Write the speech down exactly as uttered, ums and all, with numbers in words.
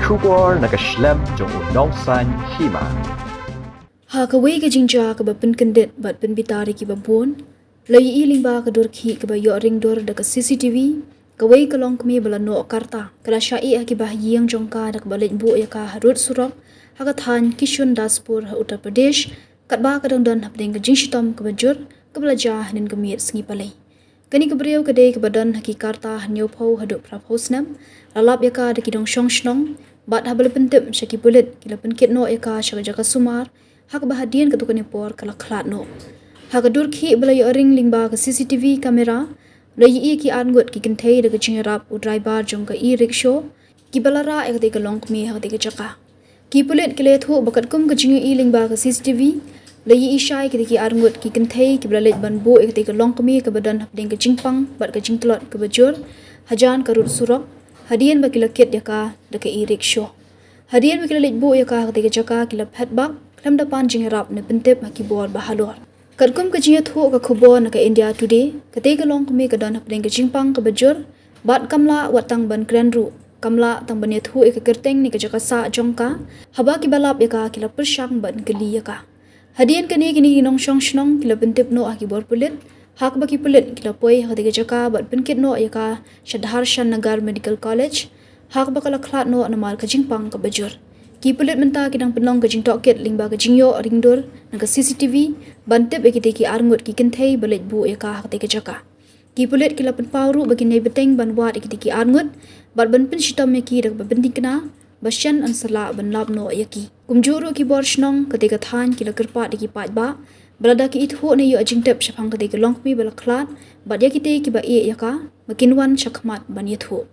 Khubor na ka shlem jong u nongsan hima. Ha kawei ka jingjia kaba pynkyndit bad pynbitar ïa kiba bun, la ïohi lyngba ka dur khih kaba ïoh ring dur da ka C C T V, kawei ka longkmie ba la noh karta ka la shah ïeh ha ki bahaïing jong ka da kaba leit buh ïa ka ha rud surok ha ka thaiñ Kishandaspur ha Uttar Pradesh, katba ka dang don hapdeng ka jingshitom kaba jur kaba la jia hynnin ka miet sngi Palei. Kane ka briew ka dei kaba don ha ki karta hynñiewphew haduh phraphew snem. La lap ïa ka da ki nongshong shnong, bad haba la pyntip sha ki pulit, ki la pynkit noh ïa ka sha ka jaka sumar, ha kaba hadien katto katne por ka la khlad noh. Ha ka dur khih ba la ïoh ring lyngba ka C C T V camera, la ïohi ki arngut ki kynthei da ka jingïarap u driver jong ka e-rickshaw, kiba la rah ïa katei ka longkmie ha katei ka jaka. Ki pulit ki la ïathuh ba katkum ka jingïohi lyngba ka C C T V, la ïohi shai kitei ki arngut ki kynthei kiba la leit ban buh ïa katei ka longkmie kaba don hapdeng ka jingpang bad ka jingtlot kaba jur hajan ka rud surok, hadien ba ki la kit ïa ka da ka e-rickshaw. Hadien ba ki la leit buh ïa ka ha katei ka jaka, ki la phet bak khlem da pan jingïarap ne pyntip ha ki bor ba halor. Katkum ka jingïathuh ka khubor na ka India Today, katei ka longkmie ka don hapdeng ka jingpang kaba jur, bad kam lah wat tang ban kren ruh, kam lah tang ban ïathuh ïa ka kyrteng ne ka jaka sah jong ka. Haba kiba lap ïa ka ki la pyrshang ban kylli ïa ka. Hadien kane, kine ki nongshong shnong ki la pyntip noh ha ki bor pulit, ha kaba ki pulit ki la poi ha katei ka jaka bad pynkit noh ïa ka sha Darshan Nagar Medical College, ha kaba ka la khlad noh namar ka jingpang kaba jur. Ki pulit mynta ki dang pynlong ka jingtohkit lyngba ka jingïoh ring dur na ka C C T V ban tip ïa kitei ki arngut ki kynthei ba leit buh ïa ka ha katei ka jaka. Ki pulit ki la pynpaw ruh ba kin ïai bteng ban wad ïa kitei ki arngut bad ban pynshitom ïa ki da kaba pynthikna ba shen yn sa lah ban lap noh ïa ki. Kumjuh ruh ki bor shnong katei ka thaiñ ki la kyrpad ïa ki paidbah ba lada ki ithuh ne ïoh jingtip shaphang katei ka longkmie ba la khlad bad ïa kitei kiba ïeh ïa ka, ba kin wan shakhmat ban ïathuh.